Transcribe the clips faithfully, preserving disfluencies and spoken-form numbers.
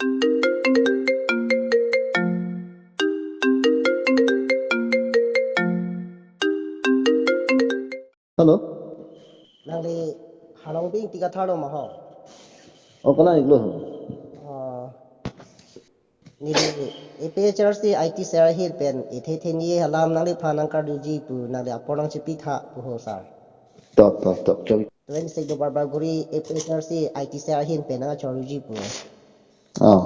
Hello. Nangli Harlongbing Ingti Kathar lo ma ho? O, kalang iklo ho. Ah, neli A P H R C I T cell ahin pen ithetheni alam nangliphan nangkarjuji pu nangli apor nangchipitha pu ho sir. Top, top, top, top. Twenty-six Duarbagori A P H R C I T cell ahin pen nangkacharjuji pu. Ah.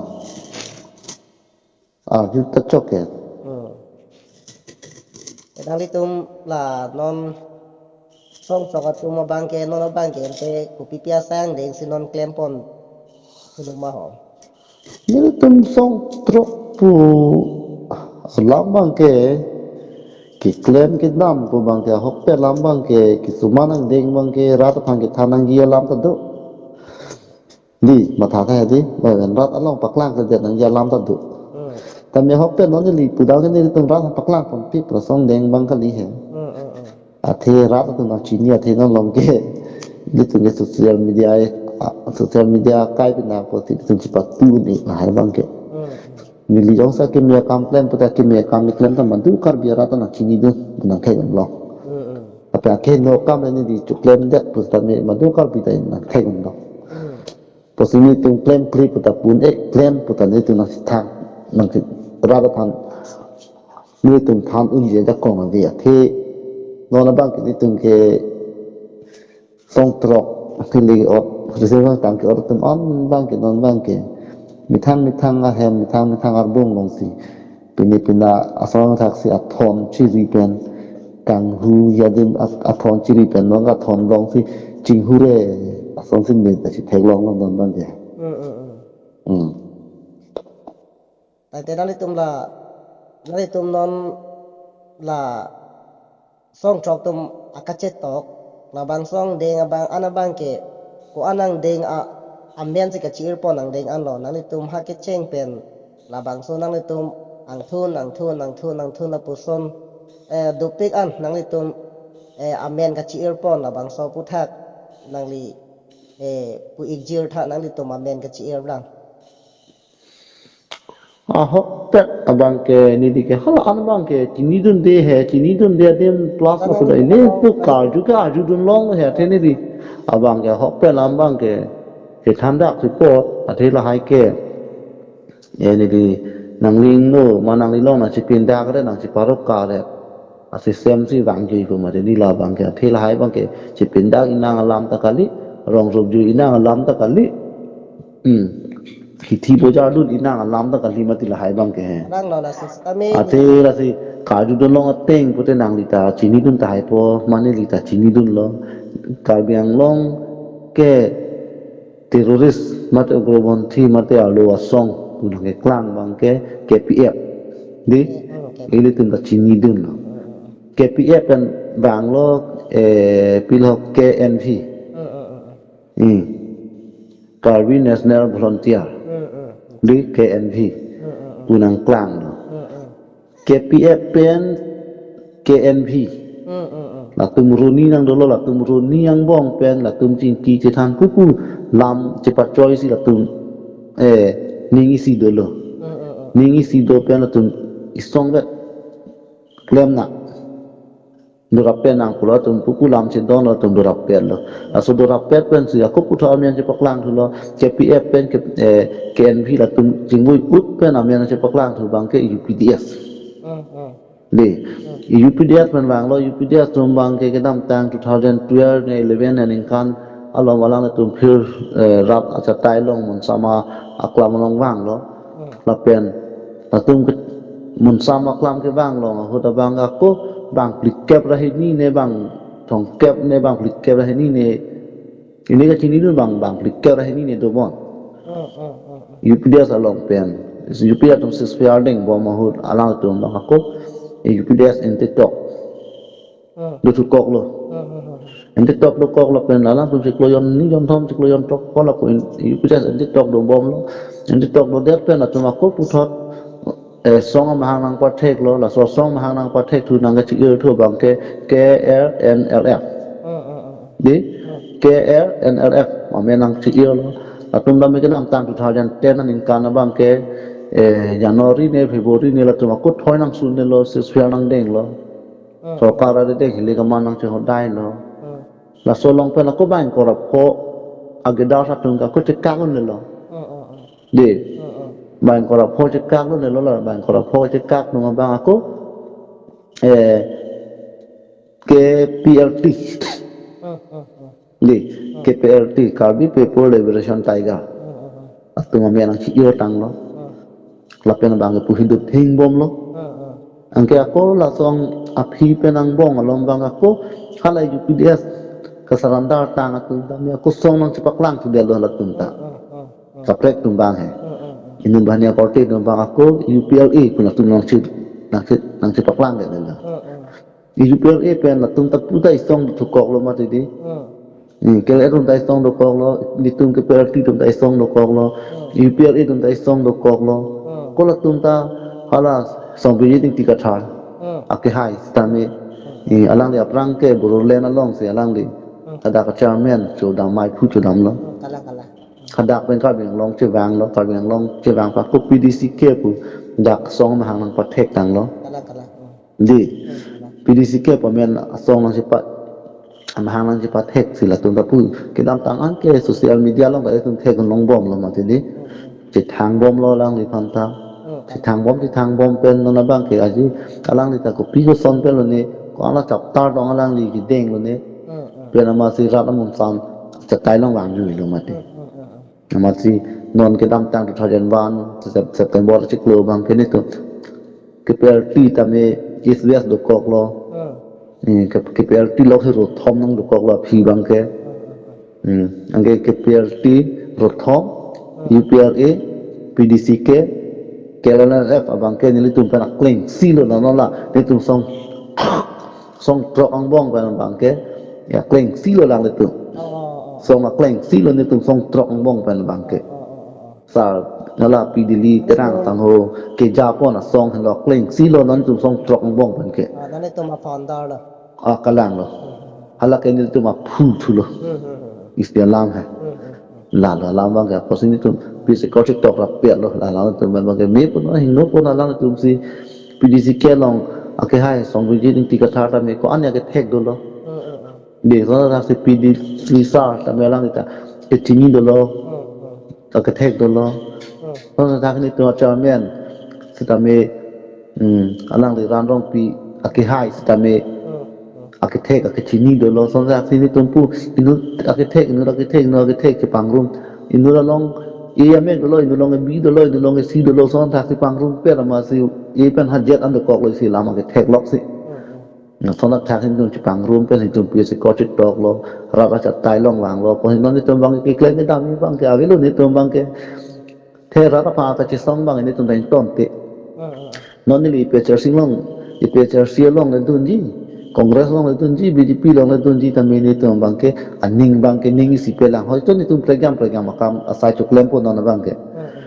Ah, jut ta chok ke. Hmm. Nanglitum la non song sok atum abang ke, non abang ke ante kopi pi asai angdeng si non klempon sulung ma ho? Nelitum song throk pu alam abang ke, keklem kedam pu abang ke, ahokpet alam abang ke, kisuman angdeng abang ke, rat aphan kethan nangji alam ta do. Di, matha tha di, ba rat along paklang kedet nangji alam ta do. Hmm. Tame ahokpet non neli pudam ke nelitum rat paklang pon pi prasong deng abang kali he. Hmm, hmm, hmm. Athe rat atum nangchini athe non along ke. Nelitum ke social media, ah, social media kai pina poti nelitum chipatu ni lahai abang ke. Hmm, hmm. Neli jongsi keme akam klem puta keme akam klem ta madu Karbi arat nangchinidun nangkhai dun long. Hmm, hmm. Tapi akheno akam neli di choklemdet puta me madu Karbi ta nangkhai dun long. Hmm. Pusi nelitum klemkle puta pun ek klem puta nelitum nangchethang nangchethang rat aphan nelitum than unji ajakong ave athe non abang ke nelitum ke song throk athe le ot reserve tang ke ot atum an abang ke non abang ke methang methang ahem methang methang arbung alongsi pini pina asong thaksi athon chiri pen kanghu adim at-, athon chiri pen non athon alongsi chinghure asong si me ta si theklong non abang ke. Hmm, hmm, hmm. Hmm. Tangte nanglitum la, nanglitum non la song throk atum akachetok, labangso angdeng abang an abang ke, ko-an angdeng a, amen si kachi-irpon angdeng anlo, nanglitum ha kecheng pen, labangso nanglitum angthun, angthun, angthun, angthun lapuson, eh, dopik an nanglitum, eh, amen kachi-irpon labangso aputhak, nangli, eh, pu-ikjir tha nanglitum amen kachi-ir lang. Ahokpet abang ke neli ke hala an abang ke chinidunde he, chinidunde adim plus ma kuda ini pu karju ke arjudun long he athe neli abang ke ahokpet alam abang ke kethandak si apot athe lahai ke. Eh, neli nangli ingno ma nangli long nangchipindak re nangchiparokar re. A-system si vangji pu mati neli labang ke athe lahai abang ke chipindak inang alam ta kali, rong rupju inang alam ta kali. Hmm. Kithi bojar dun inang alam ta kali mati lahai abang ke. Lang lo la system e. Athe lasi karjudun long ateng pute nangli ta chinidun tahai po, mane neli ta chinidunlo. Karbi Anglong ke terrorist mate ugroponthi mate arlo asong pu nangkeklang abang ke K P F. Di, hmm, K P F. Ilitum ta chinidunlo. Hmm, hmm. K P F pen vanglo, eh, pilo K N V. Hmm, hmm, hmm, hmm. Hmm. Karbi National Volunteer. Hmm, hmm. Di K N V. Hmm, hmm, hmm. Pu nangklanglo. Hmm, hmm. K P F pen K N V. Hmm, hmm, hmm. Latum roni nangdolo, latum roni angbong pen, latum chingki chethan pupu lam chepachoi si latum, eh, ning isi dolo. Hmm, hmm, hmm. Ning isi do pen latum isong vet klem na. Dorap pen nang pulo latum pupu lam chedon latum dorap pen lo. Laso dorap pen pen si ako puthot amen chepaklang thulo, K P F pen ke, eh, K N V latum chingvui ut pen amen chepaklang thu abang ke U P D S. Hmm, hmm. Di. Hmm. U P D S pen vanglo, U P D S atum abang ke kedamtang two thousand twelve ne eleven ne ningkan along alang latum phir, eh, rat achatai along Monsam aklam along vanglo. Hmm. Lapen latum ke Monsam aklam kevang along ahut abang ako bang phlikep ra hini ne bang thomkep ne bang phlikep ra hini ne. Ini kachinidun abang bang phlikep ra hini ne dobom. Hmm, hmm, hmm, hmm. U P D S along pen. U P D S atum ceasefire dingbom ahut alangtum abang ako U P D S ente tok. Hmm. Dothukoklo. Hmm, hmm, hmm, hmm. Ente tok dokoklo pen alangtum chiklo jon ni jon thom chiklo jon throk ko lapu in, U P D S ente tok dobomlo. Ente tok dodet pen latum ako puthot, eh, song amahang nangpatheklo, laso song amahang nangpathek thu nangkachi-ir thu abang ke K R N L F. Hmm, hmm, hmm, hmm. Di? Hmm. K R N L F amen nangchi-irlo. Atum dam ke kedamtang two thousand ten aningkan abang ke, eh, January ne, February ne latum ako thoi nangsunelo, ceasefire nangdenglo. Hmm. Sorkar arideng hilik aman nangchehodailo. Hmm. Laso along pen ako bang ingkoi ra pho agedar atum ke ako chekak unelo. Hmm, hmm, hmm. Dei. Hmm, hmm. Bang ingkoi ra pho chekak unelo la, bang ingkoi ra pho chekak nung abang ako, eh, K P L T. Hmm, hmm, hmm. Dei, Hmm. K P L T, Karbi People Liberation Tiger. Hmm, hmm, hmm. Atum amen nangchi-ir tanglo. Hmm. Lapen abang ke puhidut hingbomlo. Hmm, hmm. Anke ako lason aphi pen angbong along abang ako hala U P D F ke-surrender tang atum tame ako song nangchepaklang thudetlo halatum ta. Hmm, hmm, hmm, hmm. Kaprek atum abang he. Hmm, hmm, hmm. Inut banghini akorte atum abang ako U P L A pu latum nangchi, nangchi, nangchepaklang det nela. Hmm, hmm. U P L A pen latum ta puta isong dokoklo mati dei. Hmm. Hmm, K L A atum ta isong dokoklo, nelitum K P L T atum ta isong dokoklo, Hmm. U P L A atum ta isong dokoklo. Hmm. Ko latum ta hala Songbijit Ingti Kathar. Hmm. Akehai sitame. Hmm. Eh, alangli aphrang ke Bodoland alongsi alangli. Hmm. Hadak chairman chodam, maiphu chodamlo. Hmm, kalang, kalang. Hadak pen Karbi Anglong chevanglo, Karbi Anglong chevang pa ko P D C K pu dak song mahang nangpathek tanglo. Kalang, kalang. Hmm. Dei, Hmm, kalang. P D C K pu amen asong nangchepa, mahang nangchepathek si latum ta pu. Kedamtang anke social media along kalitum thek longbomlo mati dei. Hmm, hmm. Chethangbomlo alangliphan ta. Hmm, kalang. Chethangbom, chethangbom pen non abang ke aji alangli ta kopi koson pen lone, ko-an achaptar dong alangli kedeng lone. Hmm, hmm. Pen amatsi rat amonit aphan chetai longvang juilo mati. Hmm, hmm, hmm, hmm. Amatsi non kedamtang two thousand one Sep-, September chiklo abang ke nelitum K P L T tame East West dokoklo. Hmm. Eh, K-, K P L T lok si ro thom nangdokoklo aphi abang ke. Hmm, hmm, hmm. Hmm, anke K P L T ro thom, Hmm. U P L A, P D C K, K L N L F abang ke nelitum pen aklengsilo, non la nelitum song, song throk angbong pen abang ke, ya, klengsilo alanglitum. Oh, oh, oh. Song aklengsilo nelitum song throk angbong pen abang ke. Oh, oh, oh, oh. Sar, hala P. Dili Terang Hmm. tangho, kejapon asong henlo klengsilo nelitum song throk angbong pen ke. Ah, nelitum a-founder lo. Ah, kalanglo. Hmm. Hala ke nelitum aphu thulo. Hmm, hmm, hmm. Isi alam he. Hmm, hmm, hmm. Lalo alam abang ke, apotsi nelitum pisi kor chitok rapetlo, lalo atum abang ke, me pun, hingno pun alanglitum si P D C K along akehai Songbijit Ingti Kathar tame ko-an akethek dolo. Hmm, hmm, hmm. Dei, sonthotsi P D C sar tame alanglita kechini dolo. Hmm, hmm. Akethek dolo. Hmm. Sonthotsi nelitum chairman sitame, hmm, alangli Ran Rongpi akehai sitame Hmm, hmm. akethek akechini dolo. Sonthotsi nelitum pu inut akethek, inut akethek, inut akethek chepangrum. Inut along A amek dolo, inut along B dolo, inut along C dolo. Sonthotsi pangrumpet amatsi A pen hajet an dokoklo isi alam akethek loksi. Hmm, hmm. Sonthotsi nelitum chepangrum pen nelitum pisi kor chitoklo, rat achetai longvanglo, ko hingno nelitum abang ke keklem kedam abang ke avelo nelitum abang ke. The rat aphan kachesong abang nelitum ta ingtonte. Hmm, hmm. Non neli A P H L C along, A P H L C along le dunji, Congress along le dunji, B J P along le dunji tame nelitum abang ke, aning abang ke ning isi pelang. Hoito nelitum prekjam prekjam akam asai choklempo non abang ke. Hmm, hmm,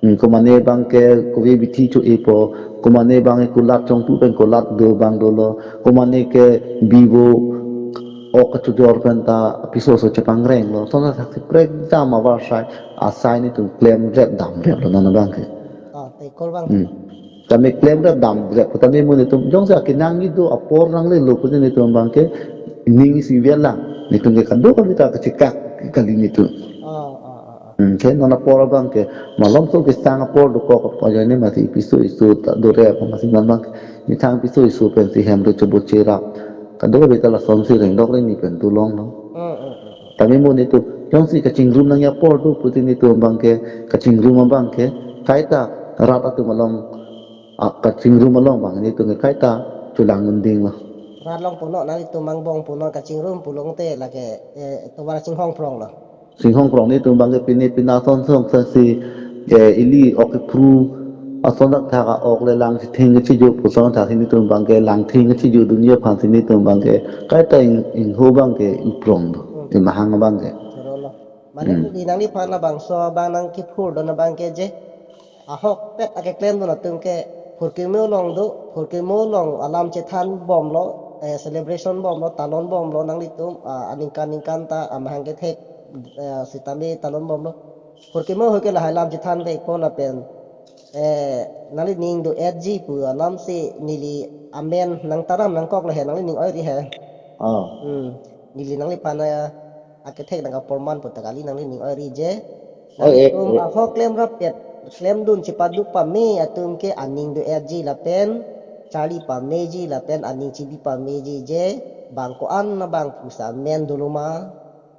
hmm. Hmm, komane abang ke kove bithi cho-epo, komane abang ke kulat chongtu pen kulat do abang dolo, komane ke bivo ok kachojor pen ta piso so chepangrenglo. Sonthotsi prekjam avarsai, asai nelitum klemrep damreplo non abang ke. Ah, te kol abang. Hmm. Tame klemrep damrep, tame mo nelitum jongsi akenangji do apor nanglelo pu nelitum abang ke ning isi velang. Nelitum ke kadokave ta kachekak kali nelitum. Ah, ah, ah, ah. Hmm, ke non apor abang ke, malomso kesang apor dokok apor ajoine mati piso iso ta dore apa masi non abang ke. Methang piso iso pensi hem do chobo cherap. Kadokave ta lasonsi rengdok rengni pen tu longlo. Hmm, hmm, hmm, hmm. Tame mo nelitum, jongsi kachingrum nangji apor do pusi nelitum abang ke, kachingrum abang ke, kaita rat atum along, ah, kachingrum along abang nelitum ke kaita chelang undinglo. Rat along punon, nanglitum angbong punon kachingrum pulote lake, eh, tovar chinghong pronglo. Chinghong prong nelitum abang ke pine pina son son si, eh, ili ok kepru, ason thakthak a-ok le lang si theng kechijo pu sonthotsi nelitum abang ke lang theng kechijo dunji aphansi nelitum abang ke kaita ing-, ingho abang ke iprong do, Hmm. imahang abang ke. Chorolo. Mane Hmm. kuli nangliphan labangso abang nangkephurdun abang ke je. Ahokpet akeklem dun atum ke phurkimo along do, phurkimo along alam chethan bomlo, eh, celebration bomlo, talon bomlo nanglitum, ah, aningkan ningkan ta amahang kethek, eh, sitame talon bomlo. Phurkimo ahut ke lahai alam chethan vekpo lapen, eh, nanglining do-etji pu alamsi neli amen nangtaram nangkok le he, nanglining oiri he. Ah. Hmm. Neli nangliphan akethek nangkaporman puta kali, nanglining oiri je. Oh, eh, nangtum eh. Ahok klemrap-et, klemdun chepaduk pame atum ke aning do-etji lapen charli pameji lapen aning chebi pameji je, bang ko-an abang pusi amen dolo ma,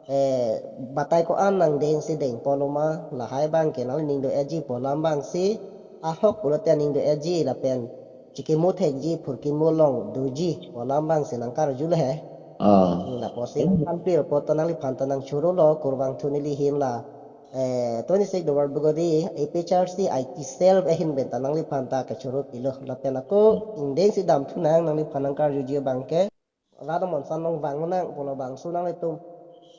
eh, batai ko-an nangdengsi dengpo lo ma, lahai abang ke nanglining do-etji pu alam abangsi, ahok pulote aning do-etji lapen chikimo thekji, phurkimo along doji pu alam abangsi nangkarju le he. Ah. Hmm, lapusi nangkanpir pu ta nangliphan ta nangchoro lo, kurvangthu neli ahin la, eh, twenty-six Duarbagori A P H R C I T cell ahin pen ta nangliphan ta kachoro pilo. Lapen ako ingdengsi damthu nang, nangliphan nangkarjuji abang ke, rat amonsan along vang nang pu labangso nanglitum,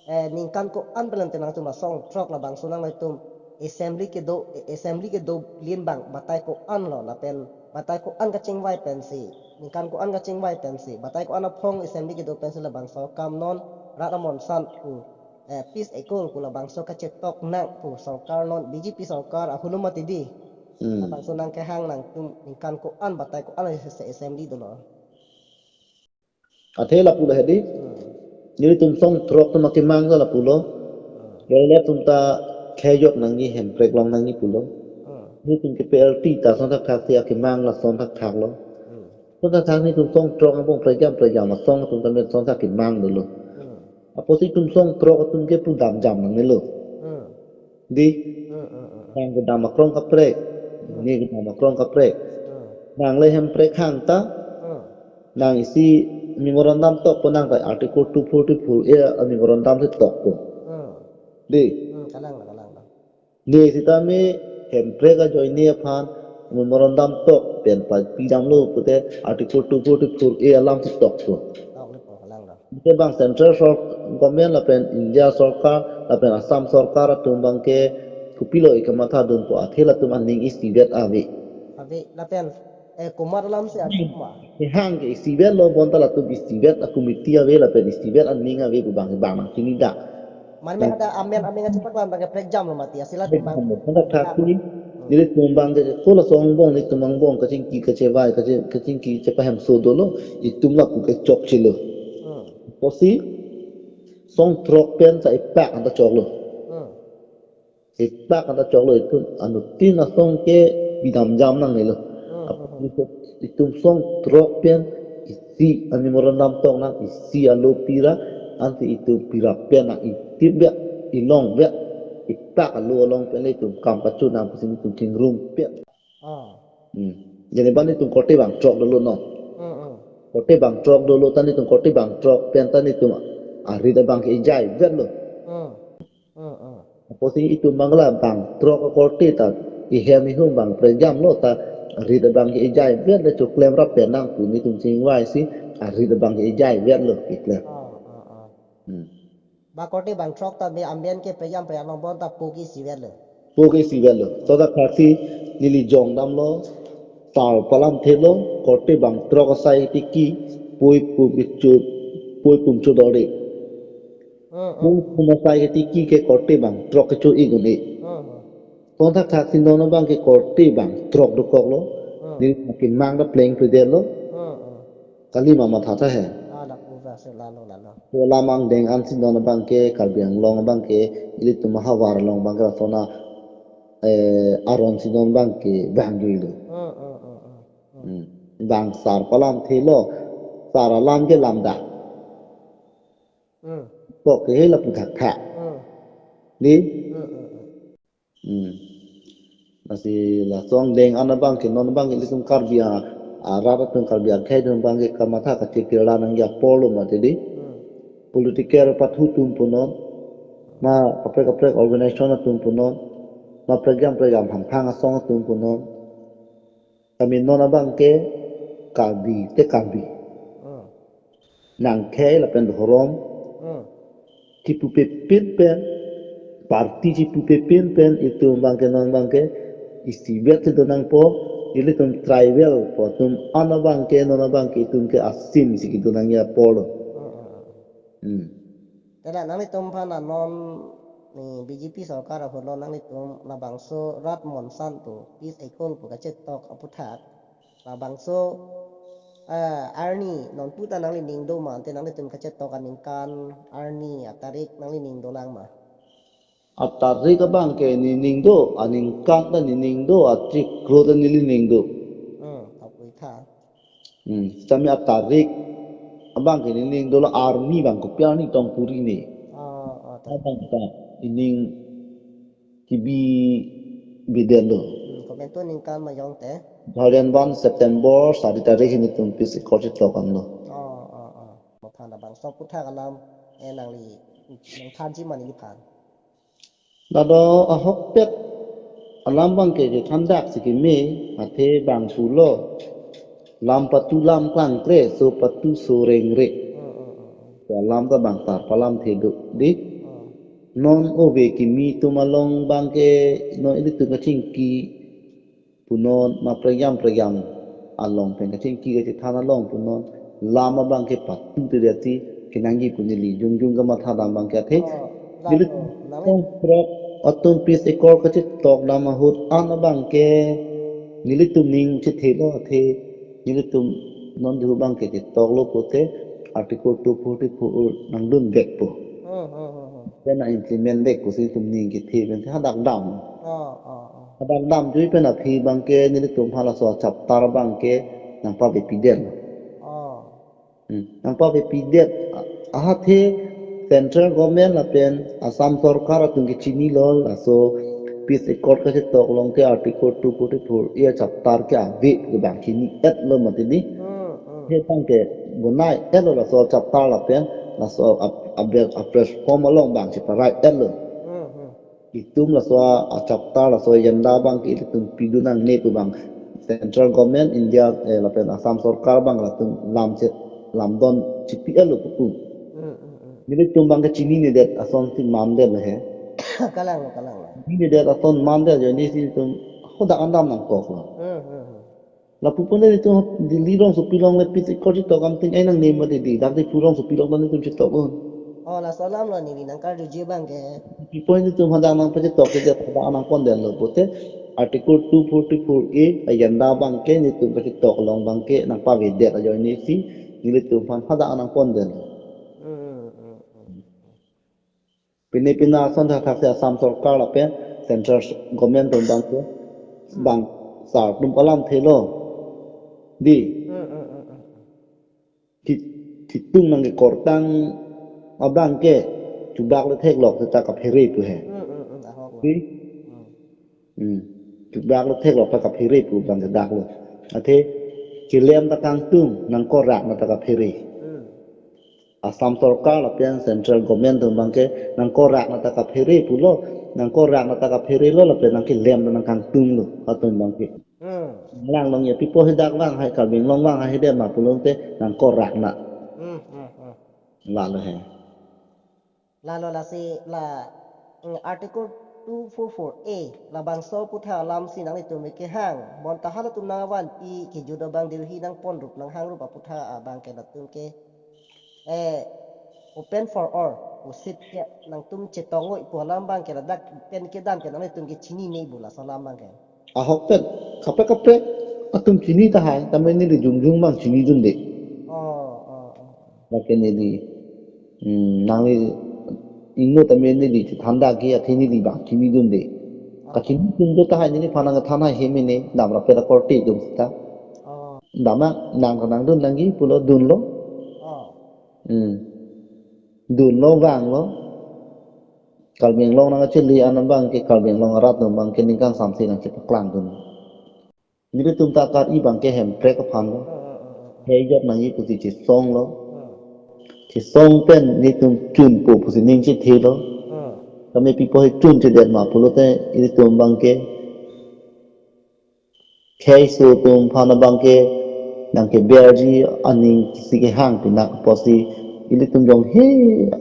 eh, ningkan ko-an pen lente nangtum la song throk labangso nanglitum assembly kedo, eh, assembly kedo lin abang batai ko-an lo, lapen batai ko-an kachingvai pensi, ningkan ko-an kachingvai pensi, batai ko-an aphong assembly kedo pensi labangso akam non rat amonsan, hmm, eh, peace accord pu labangso kachetok nang pu sorkar non B J P sorkar ahulum mati di. Hmm. Labangso nangkehang nangtum ningkan ko-an batai ko-an se assembly dolo. Athe lapu le he di. Hmm. Nelitum song throk atum akemang ta lapulo. Hmm. Lele atum ta khejok nangji, hemprek long nangji pulo. Hmm. Nelitum ke P L T ta song thakthak si akemang lason thakthak lo. Hmm. Song thakthak nelitum song throk angbong prekjam prekjam asong atum ta men song thak kemang dolo. Hmm. Apotsi itum song throk atum ke pudam jam nangnelo. Hmm. Di. Hmm, hmm, hmm, hmm. Nang kedam akrong kaprek. Hmm. Ne kedam akrong kaprek. Hmm. Nang le hemprek hang ta. Hmm. Nang isi memorandum tokpo, nang ta Article two forty-four A memorandum si tokpo. Hmm. Di. Hmm, kalang, kalang. Ne sitame hemprek ajoine aphan memorandum tok pen pa pidamlo pute Article two forty-four A alam si tokpo. Tokpo, kalang. Te bang central sor-, government lapen India sorkar lapen Assam sorkar atum abang ke kopilo ikamatha dunpo, athe latum aning isivet ave. Ave lapen, eh, komat alamsi ave ma? Kehang ke isivet lo, bonta latum isivet a-committee ave lapen isivet aning ave pu abang ke bang nangchini da. Mane, hmm, hadak amen amen achipak lam abang ke prekjam lo mati, asi latum abang. Prekjam lo. Hadak thak si, hmm, nelitum abang ke ko laso angbong, nelitum angbong kachingki kachevai, kachi-, kachingki chepahemso dolo, itum lapu ke chokchelo. Hmm. Apotsi song throk pen sa ipak anta choklo. Hmm. Ipak anta choklo, itum anuttin asong ke pidam jam nangnelo. Hmm, hmm, hmm. Apotsi itum song throk pen isi a-memorandum toknang, isi alo pira, ansi itum pira pen nang-itip vek, ilong vek, ipak alo along pen le itum kam kachonang pusi itum chingrum vek. Ah. Hmm. Jadi bang itum korte bang throk dolo non. Hmm, hmm. Korte bang throk dolo, ta nelitum korte bang throk pen ta nelitum arit abang ke ejaivet lo. Hmm. Hmm, hmm. Apotsi itum abang la bang throk akorte ta ihem ihum bang prekjam lo, ta arit abang ke ejaivet le, choklem rap pen nang pu nelitum chingvaisi arit abang ke ejaivet lo keklem. Ah, ah, ah. Hmm. Ba korte bang throk ta me amen ke prekjam prekjam long bonta po ke isivet lo. Po ke isivet lo. Song thakthak si neli jong damlo, sar palamthe lo, korte bang throk asai tiki, pui pum ichu, pui pum chu dori. Hmm, hmm. Pui pum asai tiki ke korte bang throk kecho-ik un-e. Hmm, hmm. Song thakthak si non abang ke korte bang throk dokoklo. Hmm. Neli akemang ta plengpledetlo. Hmm, hmm. Kali ma mathatha he. Ah, lapu ba se lalo, lalo. Pu alam angdeng ansi non abang ke Karbi Anglong abang ke ilitum ahavar along abang ke lason a, eh, aron si non abang ke vangjuilo. Hmm, hmm, hmm, hmm, hmm. Hmm. Bang sar palamthe lo. Sar alam ke lamda. Hmm. Kok ke he lapu thakthak. Hmm. Di? Hmm, hmm, hmm. Hmm. Lasi laso angdeng an abang ke non abang ke ilitum Karbi a, arat atum Karbi akhei atum abang ke kamatha kachekirla nangji apor lo mati di. Hmm. Political party atum punon, ma kaprek kaprek organization atum punon, ma prekjam prekjam hamphang asong atum punon. Kami non abang ke Karbi te Karbi. Hmm. Nangkhei lapen dhorom. Hmm. Chipupepin pen, party chipupepin pen, itum abang ke non abang ke isivet si donangpo, ilitum tribal pu atum an abang ke non abang ke itum ke asim si kedo nangji apor lo. Hmm, hmm, hmm. Hmm. Tela nanglitum aphan non ni B J P sorkar ahut lo nanglitum labangso rat monsan pu, peace accord pu kachetok aputhak, labangso, eh, arni nonpu ta nanglining do ma, ante nanglitum kachetok aningkan, arni, atarik nanglining dolang ma? Atarik abang ke nening do, aningkan ta nening do, achiklo ta nelining do. Hmm, thapui tha. Hmm, sami atarik abang ke nening dolo, arni abang kopi arni tong puri ne. Oh, oh, ta. Abang ta nening kebi biden lo. Hmm, komentu ningkan ma jong te? Bhajan ban September sari tarik netum peace accord chetok an lo. Oh, oh, oh. Maphan abangso aputhak alam, eh, nangli, nangthanji ma neliphan? Lado ahokpet alam abang ke chethandak si keme, athe bang pulo, lam patu lam klangkre, so patu so rengre. Hmm, hmm, hmm, hmm. Alam ta bang tar palam thedo, di. Hmm. Non ove kimi atum along abang ke, non ilitum kachingki punon, ma prekjam prekjam along pen kachingki kachethan along punon, lam abang ke patu te dati kenangji pu neli jongjong kamatha dam abang ke athe. Oh, neli lalo, nangli tong prok atum peace accord kachetok dam ahut an abang ke nelitum ning chethe lo athe, nelitum non dihu abang ke chetok lo pute Article two forty-four nangdun vekpo. Hmm, hmm, hmm, hmm. Pen na-implement vek pusi itum ning kethe pen hadak dam. Oh, oh, oh. Hadak damjui pen aphi abang ke nelitum hala so chapter abang ke nangpavepi det. Oh. Hmm. Nangpavepi det. A-, ahathe central government lapen Assam sorkar atum ke chinilo, laso peace accord kachetok along ke Article two forty-four A chapter ke ave pu abang chini-et lo mati di. Hmm, hmm. He abang ke bonai-et lo, laso chapter lapen laso ap-, abek a-platform along abang cheparai-et lo. Hmm, hmm. Itum laso a-chapter, laso agenda abang ke ilitum pidun nangne pu abang central government India, eh, lapen Assam sorkar abang latum lam chet, lamdon chipi-et lo pu. Hmm, hmm, hmm. Nelitum abang ke chinine det ason si man det lo he. Kalang lo, kalang lo. Chinine det ason man det ajoine si itum hadak an dam nangkok lo. Hmm, hmm, hmm. Lapu pon nelitum Delhi rongsopi along le peace accord chetok kam ting ai nangne mati di, dak Diphu rongsopi along ta nelitum chetok un. Oh, laso alam lo neli nangkarjuji abang ke. Lapu pon nelitum hadak nangpachetok ke hadak nangpon det lo pute Article two forty-four A agenda abang ke nelitum kachetok along abang ke nangpavedet ajoine si nelitum aphan hadak nangpon det lo. Hmm, hmm, hmm. Pine pine ason thakthak si Assam sorkar lapen central government atum abang ke, hmm, bang sar atum palam thelo. Di. Hmm, hmm, hmm, hmm. Thi-, thitung nangkekortang abang ke chubak le theklok seta kaphere pu he. Hmm, hmm, hmm, ahok lo. Di. Hmm. Hmm. Chubak le theklok ta kaphere pu abang ke dak lo. Athe kelem ta kangtung, nangkorak na ta kaphere. Hmm. Assam sorkar lapen central government atum abang ke nangkorak na ta kaphere pulo, nangkorak na ta kaphere lo lapen nangkelem ta nangkangtung lo atum abang ke. Hmm. Lang long ya pipo hadak vang hai, Karbi Anglong vang hai hede ma pulote nangkorak na. Hmm, hmm, hmm. Lalo he. Lalo lasi la, mm, Article two forty-four A labangso aputhak alam si nanglitum kehang. Bonta halatum nangvanpi kejut abang Delhi nangponrup nanghangrup aputhak abang ke latum ke, eh, open for all. Usit ke nangtum chetong oi pu alam abang ke ladak pen kedam ke nanglitum ke chinine pu laso alam abang ke. Ahokpet, kaprek kaprek atum chini tahai, tame neli jongjong abang chinidunde. Oh, oh, oh. Lake neli, hmm, nangli ingno tame neli chethan dagi athe neli abang chinidunde. Oh. Kachinidun do tahai neliphan nangthan hai he mene, damrappet akorte atum seta. Oh. Dam nang, nang kanang dun nangji pulo dunlo. Oh. Hmm. Dunlo vanglo. Karbi Anglong nangkachili an abang ke Karbi Anglong arat atum abang ke ningkan samsi nangchepaklangdun. Nelitum ta kar-i abang ke Hemprek aphan lo. Hmm, hmm, hmm, hmm. Hei jok nangji pusi chesong lo. Hmm. Chesong pen nelitum chunpo pusi ning chethelo. Hmm. Tame pipo he chunchedet ma pulote ilitum abang ke khei so atum aphan abang ke nangkeberji aning si kehang pinak apotsi ilitum jong he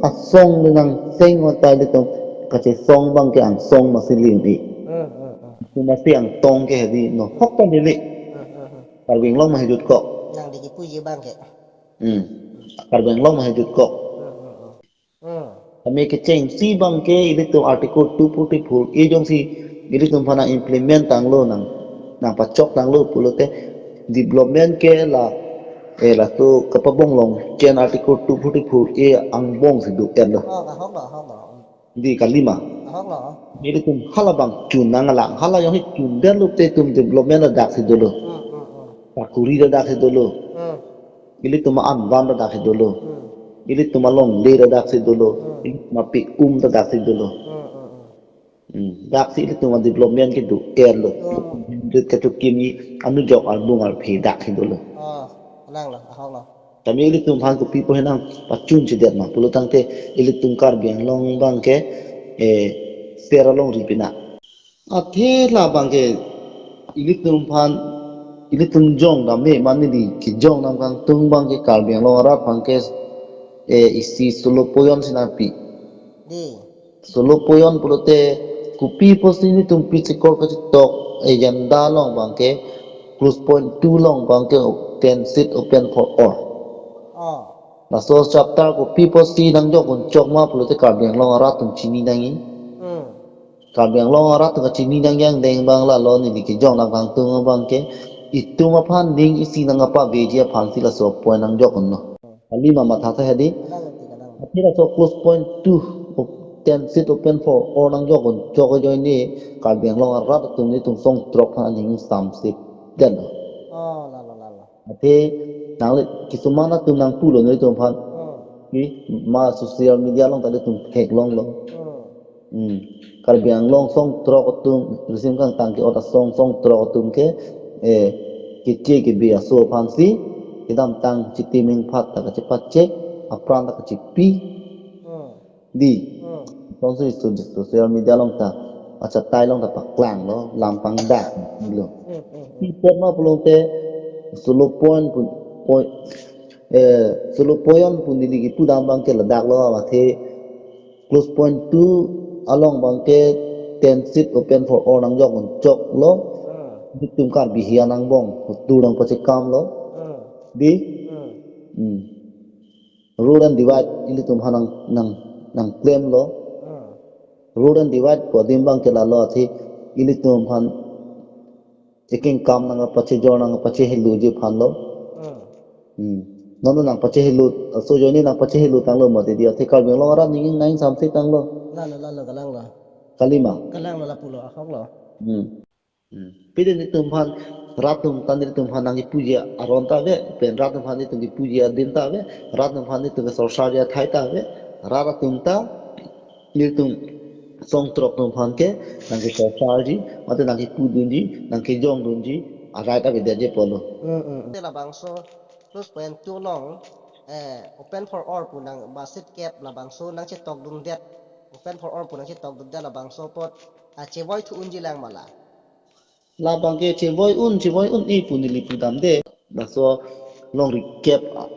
asong le nang seng ota ilitum kachesong abang ke angsong masi ling i. Hmm, hmm, hmm. Itum masi angtong ke hedi no hok ta neli. Hmm, hmm, hmm. Karbi Anglong ma he jutkok. Nangli kipuji abang ke. Hmm. Karbi Anglong ma he jutkok. Hmm, hmm, hmm. Hmm. Kami kechengsi abangke ilitum Article two forty-four A jongsi ilitum aphan nang implement tanglo, nang nang pachok tanglo pulote development ke la eh laso kapabong long chen Article two forty-four A angbong si do-etlo. Oh, ahok lo, ahok lo. Di kalima. Ahok lo. Ilitum halabang chun nang alang, hala jongsi chundetlo te itum development ladak si dolo. Hmm, hmm, hmm. Sakuri ladak si dolo. Hmm. Ilitum anvan ladak si dolo. Hmm. Ilitum alongle ladak si dolo. Hmm. Ilitum api-um ladak si dolo. Hmm, hmm, hmm. Hmm. Dak si ilitum development kedo-etlo. Hmm. Rit kachukimi anujok arbung arphe dak si dolo. Oh, kalang lo, ahok lo. Tame ilitum aphan kopi po henang pachunchedet ma pulo tangte ilitum Karbi Anglong abangke eh ser alongri pina. Athe labangke ilitum aphan ilitum jong dam me mane di kejong dam kangtung abangke Karbi Anglong arat abangke eh isi solo poyon si nangpi. Di. Solo poyon pulote kopi pusi ilitum pi chikor kachitok agenda along abangke clause point two along abangke ten seat open for all. Oh. Laso chapter kopi pusi nangjok un chok ma pulote Karbi Anglong arat atum chini nangji. Hmm. Karbi Anglong arat atum kachini nangji angdeng abang lalo neli kejong nang kangtung abangke itum aphan ning isi nang apa veji aphan si laso point nangjok unlo. Kalima matha tha hedi. Kalang, kalang. Athe laso clause point two of ten seat open for all nangjok un chok ajoine Karbi Anglong arat atum nelitum song throk aphan aning samse den. Oh, lalo, lalo. Athe nangle kisuman atum nangpulo nelitum aphan. Hmm. Ki ma social media along ta ilitum theklonglo. Hmm. Hmm. Karbi Anglong song throk atum risim kangtang ke-ot asong song throk atum ke eh keche kebi aso aphan si kedamtang chitiming phat ta kachepache apran ta kachepi. Hmm. Di. Hmm. Lapuson si so-, social media along ta achatai along ta paklanglo, lam pangdaklo. Hmm, hmm, hmm. Pi apot ma pulote solo point pun point eh solo poyon pu neli kipu dam abangke ladaklo, athe clause point two along abangke ten seat open for all nangjok un choklo. Hmm. Ilitum Karbi hian angbong tur nangpachekamlo. Hmm. Di. Hmm. Hmm. Rule and divide ilitum aphan nang nang nangklemlo. Hmm. Rule and divide pu adim abangke lalo, athe ilitum aphan ekeng kam nangpachejor nangpacheheloji aphanlo. Hmm. Hmm. Non nangpachehelo, aso ajoine nangpachehelo tanglo mati di, athe Karbi Anglong arat ning nang samse tanglo. Lalo, lalo, kalanglo. Kalima. Kalanglo, lapulo, ahoklo. Hmm. Hmm. Pide nelitum aphan, rat atum ta nelitum aphan nangkipuji aron ta ave, pen rat atum aphan nelitum kipuji adim ta ave, rat atum aphan nelitum kesorsarji athai ta ave, rat atum ta nelitum song throk atum aphan ke nangkesorsarji, mate nangkipudunji, nangkejongdunji arai ta avedetji apotlo. Hmm, hmm. Te labangso clause point two along eh open for all pu nang ba seat kep labangso nangchetokdundet, open for all pu nangchetokdundet labangso apot ah chevoi thu unji lang ma la. Labangke chevoi un, chevoi un-e pu neli pudamde. Laso longri kep a-,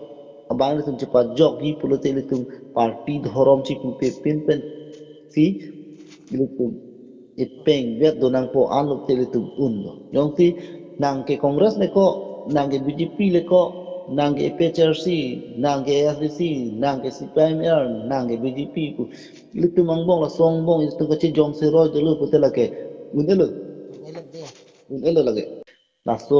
abang ilitum chepajokji pulote ilitum party dhorom chipupe pinpen si ilitum ipeng vet do nangpo anlote ilitum unlo. Jongsi nang ke Congress le ko, nang ke B J P le ko, nang ke A P H L C, nang ke A S D C, nang ke C P I M L, nang ke B J P pu ilitum angbong laso angbong ilitum kachejong seroi dolo pute lake un-elo. Un-elo de. Un-elo lake. Laso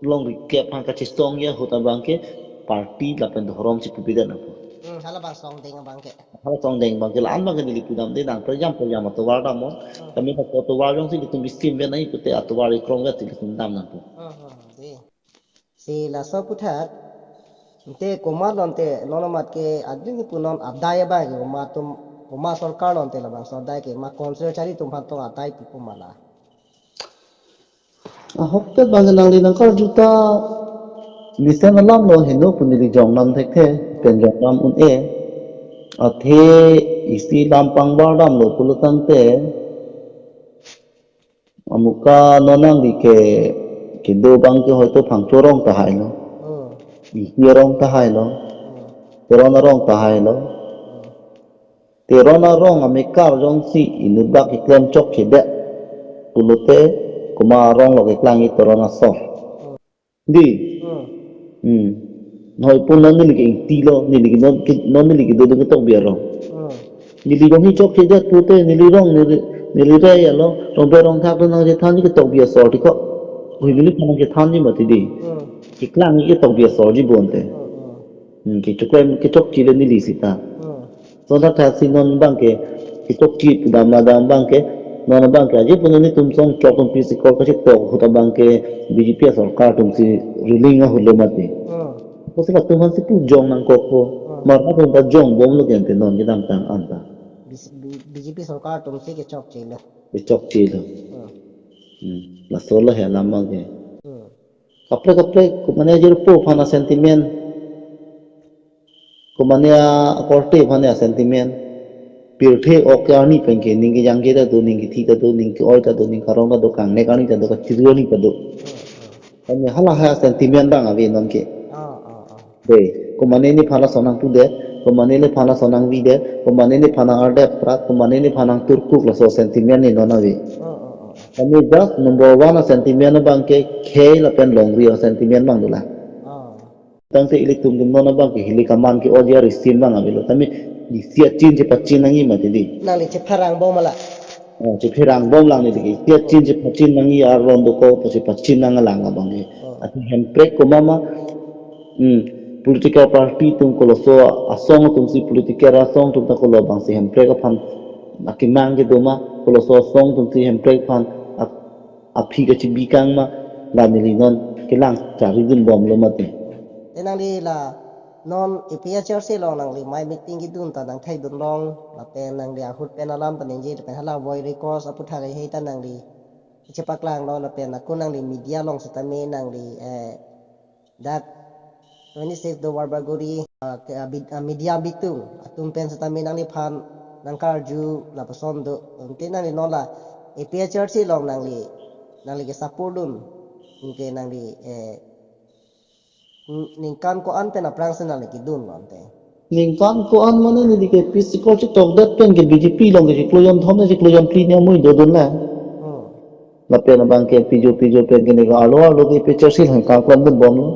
longri kep aphan kachesongji ahut abangke party lapen dhorom chipupedet nangpo. Hmm, halabang songdeng abangke. Hala songdeng abangke la-an abangke neli pudamde, nang prejam prejam atovar damnon. Hmm. Tame laso atovar jongsi ilitum bisim vet nangji pute atovar ikrom vet si ilitum dam nangpo. Hmm, hmm, hmm, de. Si laso aputhak, ante komat lo ante non amat ke adin kipu non adai abang ke komat atum, komat sorkar lo ante labangso adai ke ma Council chari atum aphan tong adai pipo ma la. Ahokpet abang nangli nangkarju ta mesen alam lo, heno pu neli jong nam thekthe, pen jong nam un-e. Athe isi lam pangbar damlo pulo tangte, amuka non nangli ke kedo abangke hoito Phangcho arong tahai lo. Hmm. Isi arong tahai lo. Hmm. Teron arong tahai lo. Hmm. Teron arong amekar jongsi inut bak keklem chokchedet pulote komat arong lo keklangji, Teron asong. Hmm. Di. Hmm. Hmm. Hoi pu non neli ke ingti lo, neli ke non ke, non neli kedodun ke Tokbi arong. Hmm. Neli gong hi chokchedet pute neli rong neli neli re alo rong be rong thak nangchethanji ketokbi asor ti kok. Hui neli phan nangchethanji mati di. Hmm. Keklang ke ketokbi asorji bonte. Hmm, hmm. Hmm, kechoklem kechokche le neli sita. Hmm. Sonta thasi non abangke kechokche pudam ladam abangke non abangke aje pun netum song chok tum pisi kol kachetok ahut abangke B J P asorkar atumsi ruling ahut lo mati. Hmm. Pusi latum aphansi pu jong nangkokpo. Hmm. Mar atum ta jongbomlo kente non kedamtang anta. B J P sorkar atumsi kechokchelo. Kechokchelo. Hmm. Hmm. Laso lo he alam abangke. Hmm. Kaprek kaprek, komatne ajirpo aphan a-sentiment. Komatne akorte aphan a-sentiment. Pirthe ok ke arni penke, ning kejangje ta do, ning kethi ta do, ning ke-oi ta do, ning karong ta do, kangnek arni ta do, kachiru arni ta do. Hmm, hmm. Kami hala ha sentiment abang ave non ke. Ah, ah, ah. Dei, komatne nephan lason nangpudet, komatne nephan lason nangvidet, komatne nephan nang-ardep prat, komatne nephan nangturkuk laso sentiment ne non ave. Ah, ah, ah. Kami just number one a-sentiment abangke khei lapen longri a-sentiment abang dolang. Ah. Tangte ilitum ke non abangke hili kaman ke-oji arisim abang avelo. Tame isi achin chepachin nangji mati di. Nangli chepharang bom ala. Oh, chepherang bomlang neli ke. Isi achin chepachin nangji aron dokok, chepachin nanglang abang ke. Oh. Ati hemprek komat ma, hmm, political party atum koloso asong atumsi political asong atum ta kolo abangsi hemprek aphan akemang kedo ma, koloso asong atumsi hemprek aphan ak-, aphi kachebi kang ma, la neli non kelang charidun bomlo mati. Te nangli la non A P H L C along nangli mai meeting kedun ta nangthekdun long, lapen nangli ahut pen alam ta ningje, lapen hala voi records aputhak hei ta nangli chepaklang lo, lapen ako nangli media along setame nangli, eh, dak twenty-six Duarbagori, ah, ke, ah, bid-, ah, media bitung atum pen setame nangliphan nangkarju lapuson do. Ante nangli non la A P H L C along nangli, nangli ke support dun. Anke nangli, eh, n-, ningkan ko-an pen aphrangsi nangli kedun lo ante. Ningkan ko-an mane neli ke pisikol chetokdet pen ke B J P along ke chiklo jonthom ne chiklo jonphli ne amui dodun la. Hmm. Lapen abangke pijo pijo pen ke neli arlo arlo ke A P H L C along kangklemdun bomlo.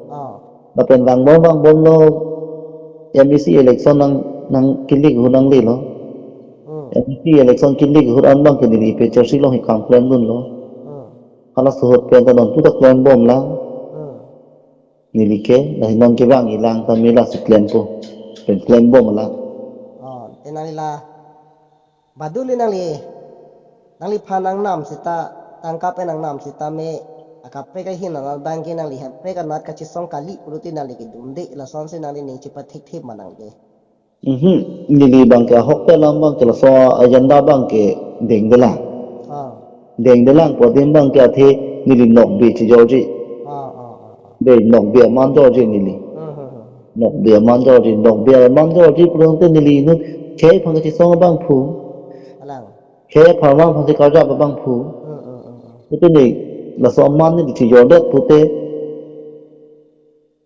Ah. Lapen vangbom vangbomlo M A C election nang, nangkilik ahut nanglelo. Hmm. M A C election kilik ahut an abangke neli A P H L C along kangklemdunlo. Hmm. Halaso ahut pen ta non puta klembomlang. Hmm. Neli ke, lahin non kevang-ilang tame lasi klempo. Pen klembomlang. Oh, te nangli la, baduli nangli, nangliphan nangnam seta, tangka pen nangnam seta me, akaprek ahin anat abangke nangli hemprek anat kachesong kali pulote nangli kedunde, lasonsi nangli ning chepathekthep ma nangli ke. Mhm. Neli abangke ahok pen alam abangke laso agenda abangke dengdelang. Ah. Dengdelang pu adim abangke athe neli nokbe chejorji. Ah, ah, ah, ah. Dei nokbe aman jorji neli. Hmm, hmm, hmm. Nokbe aman jorji, nokbe aman jorji pulote neli inut khei aphan kachesong abangphu. Alang. Khei apharman aphansi karjap abangphu. Hmm, hmm, hmm, hmm. Pute neli laso aman neli chejordet pute.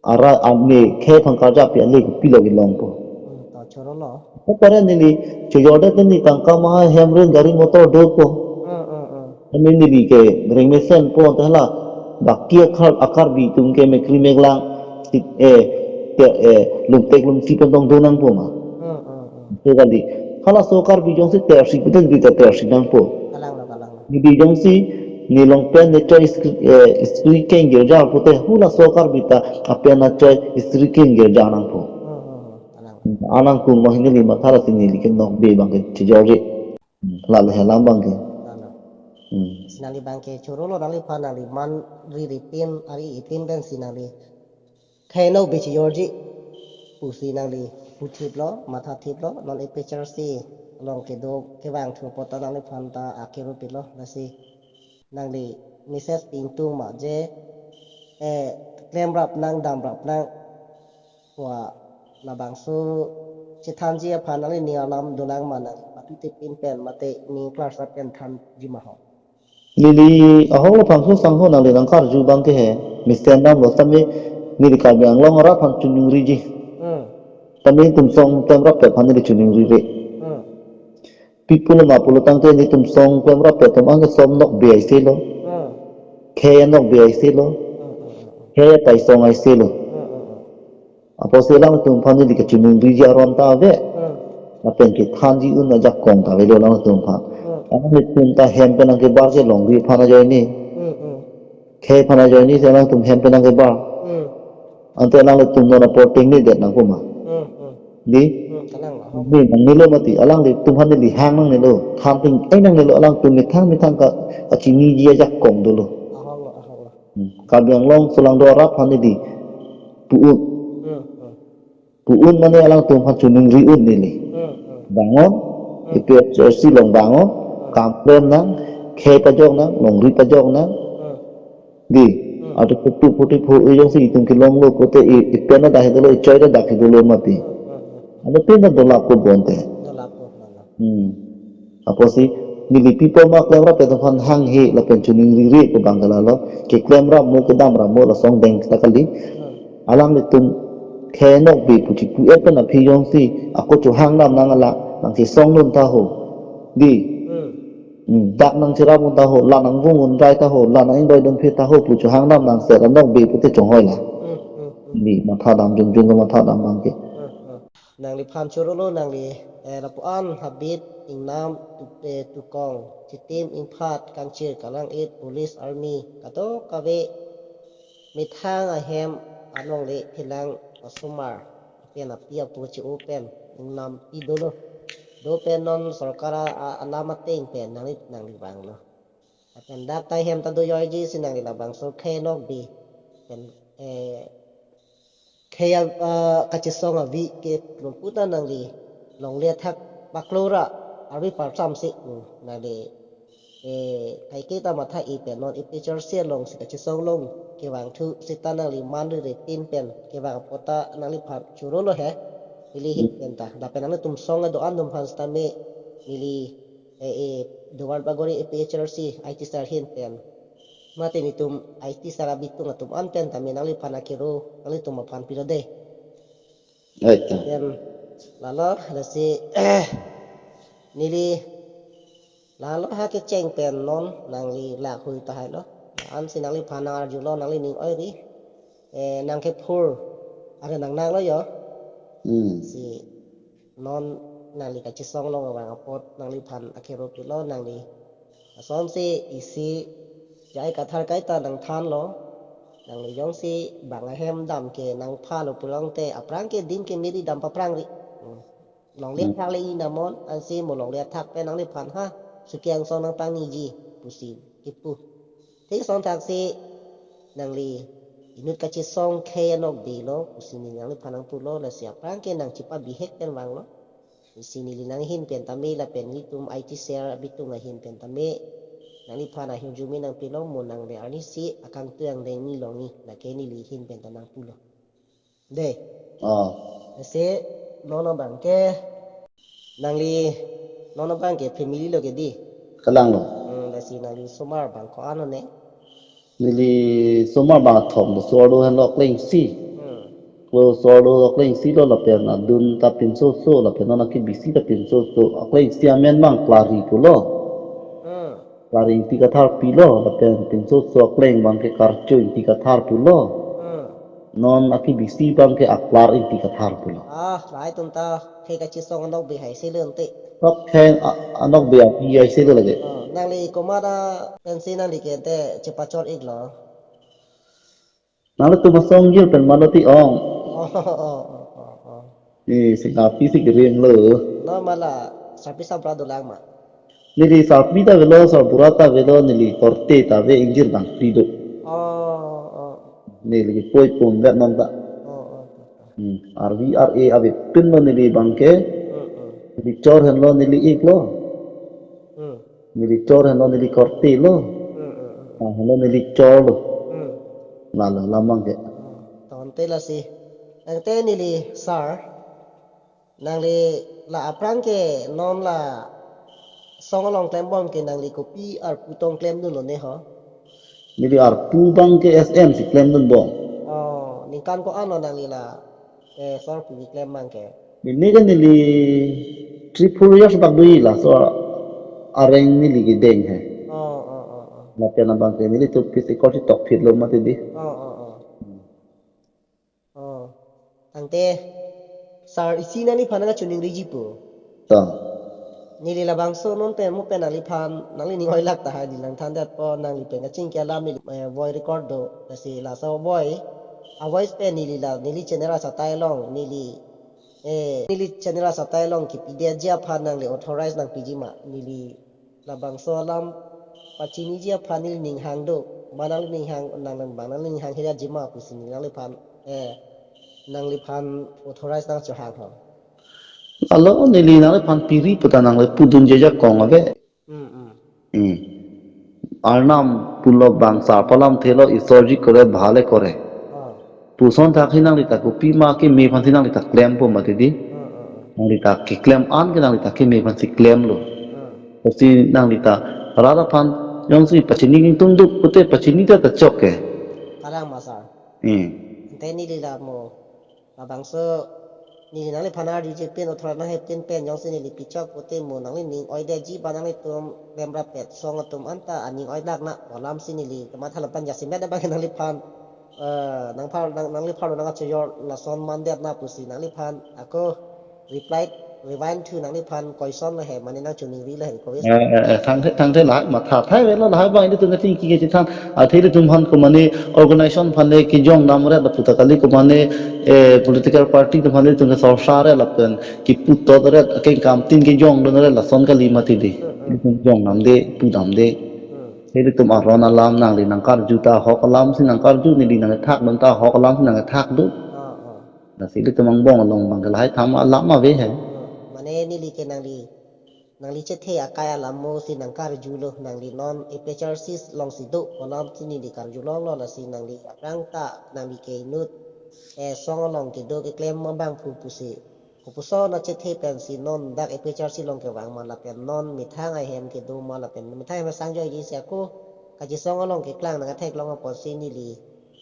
Ara arni khei aphan karjap pi ale kopilo kelongpo. Hmm, to chorolo. Apotpare neli chejordet neli tangka maha hem ren gari motor dopo. Hmm, hmm, hmm. Kami neli ke rengmesenpo ante hala. Baki akar, Karbi atum ke mekri meklang. Sit, eh, te, eh, lumtek lumsi pen tong donangpo ma. Hmm, hmm, hmm. Te kali. Halaso Karbi jongsi tersi pute neli ta tersi nangpo. Kalang lo, kalang lo. Neli jongsi nelong pen ne choi istri, eh, istri keng girja pute hula so Karbi ta apen achoi istri keng girja nangpo. Hmm, hmm, hmm. Alang. Anang kung ma neli matha lasi neli ke nokbe abangke chejorji. Hmm, lale alam abangke. Alang. Hmm. Si nangli abangke chorolo nangliphan nangli man ri ri pin ari ipin pensi nangli khei nokbe chejorji pusi nangli puthiplo, mathathiplo, non A P H L C along kedo kevang thu apot ta nangliphan ta akero pilo, lasi nangli message pingtung ma je, eh, klemrap nang, damrap nang, wa labangso chethanji aphan nangli ning alam dolang ma nang, mati te pin pen, mate ning klar sa pen thanji ma ho. Neli ahok lo pangso sangho nangli nangkarju abangke he, mesen damlo tame neli Karbi Anglong arat aphan chuningriji. Hmm. Tame netum song klemrap pen aphan neli chuningrire. Hmm. Pi pulo ma pulo tangte netum song klemrap pen atum anke som nokbe aiselo. Hmm. Khei nokbe aiselo. Hmm, hmm, hmm, hmm. Khei taisong aiselo. Hmm, hmm, hmm. Apotsi alangtum aphan neli kachuningriji aron ta ave. Hmm. Lapen kethanji un ajakong ta avelo alangtum aphan. Hmm. Alanglitum ta hem pen nangkebar si longri aphan ajoine. Hmm, hmm. Khei aphan ajoine si alangtum hem pen nangkebar. Hmm. Ante alanglitum non apor tengne det nangkoma. Hmm, hmm. Di? Hmm, kalang lo. Di, nangnelo mati. Alanglitum aphan neli hang nangnelo. Than ting-ei nangnelo. Alangtum methang methang ka, kachiniji ajakong dolo. Ahok lo, ahok lo. Hmm. Karbi Anglong solangdo arap aphan neli pu-un. Hmm, hmm. Pu-un mane alangtum aphan choningri un neli. Hmm, hmm. Bang-un, Hmm. A P H L C along bang-un, Hmm. kam klem nang, khei pajok nang, longri pajok nang. Hmm. Di, Hmm. atu putu puti phu ejong si itum kelonglo pute i, ipen ta dak hidolo, ichoi ta dak hidolo mati. Hmm, hmm, hmm. Ano pen ta dolap ko bonte. Dolap ko, dolap. Hmm. Apotsi neli pi apot ma klemrap pen aphan hanghe lapen choningrire pu abang ke lalo. Keklemrap mo kedamrap mo lason deng ta kali. Hmm. Alanglitum khei nokbe pu chipu-et pen aphi jongsi ako chohang dam nang ala nangkesong dun ta ho. Di. Hmm. Hmm. Dak nangcherap un ta ho, la nangvung un rai ta ho, la nang-ingdoi dunphe ta ho pu chohang dam nang seta nokbe pute chonghoi la. Hmm, hmm, hmm. Di matha dam jongjong matha dam abang ke. Hmm, hmm. Nangliphan chorolo nangli, eh, lapu-an habit ingnam tu, eh, tukong chitim ingphat kangchir kalang-it police army kadokave methang ahem alongle phelang osomar pen api apo che-o pen ingnam pi dolo. Do pen non sorkar a, a, alam ateng pen nangli, nangli vanglo. Lapen dak ta hem ta do joiji si nangli labangso khei nokbe pen, eh, khei a, ah, kachesong avi ke klumputa nangli longle athak paklo ra arvi parsam si, mm, nangli, eh, kaike ta matha-i pen non A P H L C along si kachesong along kevang thu seta nangli man rire tin pen kevang apot ta nangliphan chorolo he. Neli hin Hmm. pen ta. Lapen nanglitum song do-an atum aphan sitame neli, eh, eh, Duarbagori A P H L C I T sir hin pen. Mate netum I T sir abitung atum an pen tame nangliphan akero, nanglitum aphan pilo de. Aita. Pen lalo, lasi, neli lalo ha kecheng pen non nangli lak hui tahai lo. Ansi nangliphan nang-arjulo, nanglining oiri. Eh, nangkephur. Are nang nanglo yo. Hmm. Si non nangli kachesong along vang apot nangliphan akero pilo nangli. Asonsi isi jai kathar kaita nangthanlo. Nangli jongsi bang ahem dam ke nangphalo pulote aphrang ke dim ke miri dam paphrang ri. Hmm. Longle Hmm. athak le inamon, ansi mo longle athak pen nangliphan ha, suki angsong nangpangniji, pusi kipu. Thik asonthak si nangli inut kachesong khei anokbe lo, pusi neli nangliphan nangpulo, lasi aphrang ke nangchipabihek pen vanglo. Isi neli nanghin pen tame lapen netum I T sir abitung ahin pen tame. Nangliphan ahirjume nangpilo mo nangli arnisi akangtui angdeng ni longji lake neli hin pen ta nangpulo. De. Oh. Lasi non abang ke nangli non abang ke family lo ke di. Kalang lo. Hmm, lasi nangli osomar abang ko-an lo ne? Neli osomar abang thom lo, so-arlo henlo klengsi. Hmm. Lo so-arlo klengsi lo lapen adun ta pinso so lapen non akebisi ta pinso so, aklengsi amen abang Klari pulo. Hmm. Klari Ingti Kathar pilo lapen pinso so akleng abang ke Karcho Ingti Kathar pulo. Hmm. Non akebisi abang ke Aklar Ingti Kathar pulo. Ah, lahai atum ta khei kachesong anokbe hai selo ante. Sok khei a-, anokbe api hai selo lake. Oh, nangli komat pensi nangli ke ante chepachor iklo? Nanglitum asong jir pen mano ti ong. Oh, oh, oh, oh, oh. Eh, sing api si kirim lo. No mala sarpi sarbura dolang ma? Neli sarpi ta avelo, sarbura ta avelo, neli korte ta ave, ingjir bangphli do. Oh, oh. Neli poi pon vet non ta. Oh, oh, oh, oh. Hmm. Arvi ar-e avepin lo neli abang ke. Hmm, hmm. Neli chor henlo neli iklo. Hmm. Neli chor henlo neli korte lo. Hmm, hmm, hmm. Ah, henlo neli chor lo. Hmm. Lalo lam abang ke. Hmm. Tangte lasi. Tangte neli sir. Nangli la aphrang ke non la song along klembom ke nangli kopi arpu tong klemdun lo ne ho? Neli arpu abang ke S M si klemdun bom. Oh, ningkan ko-an lo nangli la, eh, song arpu keklem abang ke? Neli ke neli three four years bak doji laso areng neli kedeng he. Oh, oh, oh, oh. Lapen abang ke neli to pis ikor si tokphit lo mati di. Oh, oh, oh. Oh. Tangte, sir, isi nangliphan nangkachoningriji po? To. Neli labangso non pen mo pen nangliphan, nanglining oilak tahai neli nangthandetpo, nangli pen kachingki alam neli, eh, voice record do, lasi laso voice, a-voice pen neli la, neli channel asatai along, neli, eh, neli channel asatai along kipidetji aphan nangli authorize nangpiji ma, neli labangso alam pachiniji aphan neli ning hang do, ma nangli ning hang, nang nang bang nangli ning hang hira jima pusi neli nangliphan, eh, nangliphan authorize nangchohang ho. Alo, neli nangliphan piri puta nangli pudunji ajakong ave. Hmm, hmm. Hmm. Arnam pulo bang sar pu alamthe lo, "Isorji kore bhale kore." Ah. Puson thak hi nanglita kopima keme aphansi nanglita klempo mati di. Hmm, hmm, hmm. Nanglita keklem an ke nanglita keme aphansi klemlo. Hmm. Pusi nanglita rat aphan jongsi pachini ingtung duk pute pachini ta ta chok ke. Kalang ma sar. Hmm. Ante neli la mo labangso neli nangliphan arjuji pen authorize nanghe pen pen jongsi neli pichok pute mo nanglining oidetji ba nanglitum klem rapet song atum anta aning oilak na pu alamsi neli kamatha lapan jasemet abang nangliphan, eh, nangphar nang, nangliphan nangkachojor lason mandet na pusi nangliphan ako reply rewind to nangliphan question lo he mane nangchoningri lo he request. Eh, eh, eh, thangthe, thangthe lahai matha thai velo lahai bang ilitum kachingki kachethan. Athe ilitum aphan komane organization aphan le kejong namret lapu ta kali komane, eh, political party atum aphan le ilitum ke sorsa re lapen kipu tot ret akeng kam tin kejong dun re lason kali mati di. Hmm, hmm. Ilitum jong namde, pu damde. Hmm. Ilitum aron alam nangli nangkarju ta ahok alamsi nangkarju, neli nangthak dun ta ahok alamsi nangthak do. Ah, ah. Lasi ilitum angbong along bang ke lahai tham alam ave he. Hmm. Mane neli ke nangli nangli chethe akai alam mo si nangkarjulo, nangli non A P H R C alongsi do pu alamsi neli karjulonglo lasi nangli aphrang ta nangli ke inut, eh, song along kedo keklem abang phu pusi. Kopuson achethe pensi non dak A P H R C along kevang ma lapen non methang ahem kedo ma lapen methang ahem sangjoiji si ako kachesong along keklang nangkatheklong apotsi neli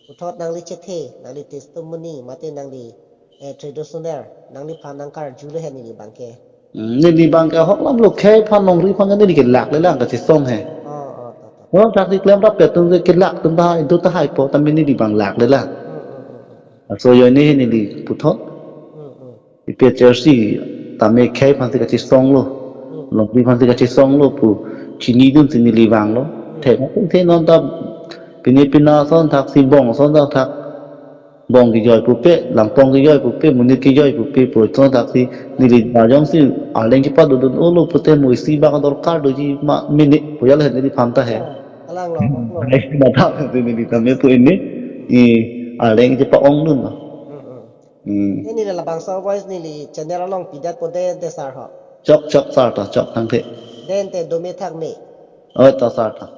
puthot nangli chethe, nangli testimony, mate nangli, eh, traditional, nangliphan nangkarjulo he neli bang ke. Hmm, neli bang ke ahok lam lo khei aphan longri aphan ke neli ke lak le lang kachesong he. Oh, oh, to, to. Oh, thak si klem rapet atum ke lak atum ta, itum ta haipo, tame neli bang lak le lang. Hmm, hmm, hmm, hmm. Laso ajoine he neli puthot. Hmm, hmm. A P H R C tame khei aphansi kachesonglo. Hmm. Longri aphansi kachesonglo pu chinidunsi neli vanglo. Hmm. Thek, thek non ta pine pina ason thaksi bong ason ta thak bong kejoi pupe, langpong kejoi pupe, monit kejoi pupe pu ason thaksi neli ajongsi arleng chepadodun-olo pute mo isi bak adorkar doji ma mene pu jalo he neliphan ta he. Kalang lo, ahok lo. Ai, mata si neli tame pu ini, i arleng chepa-ongdunlo. Hmm, hmm. Hmm. Neli labangso voice neli channel along pidetpo de ante sar ho. Chok, chok sar ta, chok thangthe. De ante dome thakme. Oh, to sar ta.